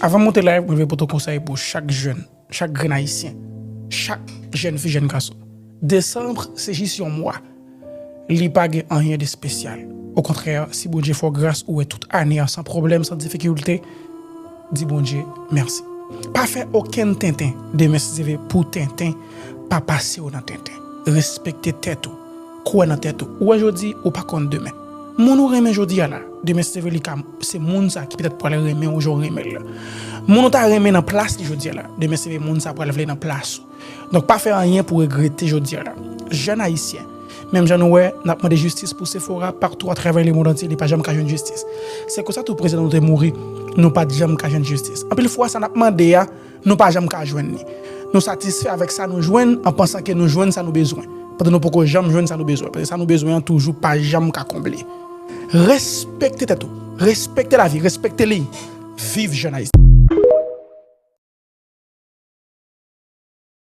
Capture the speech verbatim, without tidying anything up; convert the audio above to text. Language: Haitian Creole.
Avan m monte live, mwen vle pote konsèy pou chak jèn, chak grenn ayisyen, chak jèn fi, jèn gason. Desanm se jis yon mwa. Li pa gen anyen de espesyal. Okontrè, si Bondye fè w gras, ou wè tout ane an san pwoblèm, san difikilte, di Bondye mèsi. Pa fè okenn tenten. Demen, si Dye vle, pou tenten pa pase w nan tenten. Respekte tèt ou. Kwè nan tèt ou. Ou wè jodi, ou pa konn demen. Moun ou renmen jodi a la, demen, si Dye vle, li ka, se moun sa ki petèt pral renmen ou jan w renmen l la. Moun ou ta renmen nan plas li jodi a la, demen, si Dye vle, moun sa pral vle nan plas ou. Donk, pa fè anyen pou regrete jodi a la. Jèn ayisyen, menm jan nou wè, n ap mande jistis pou Sephora patou atravè lemonn antye, li pa janm ka jwenn jistis. Se konsa tou, prezidan nou te mouri, nou pa t janm ka jwenn jistis. Anpil fwa, sa n ap mande a, nou pa janm ka jwenn li. Nou satisfè avèk sa nou jwenn, an pansan ke nou jwenn sa nou bezwen. Pandan nou poko janm jwenn sa nou bezwen. Paske sa nou bezwen an toujou pa janm ka konble. Respekte tèt ou. Respekte lavi. Respekte li. Viv jèn ayisyen.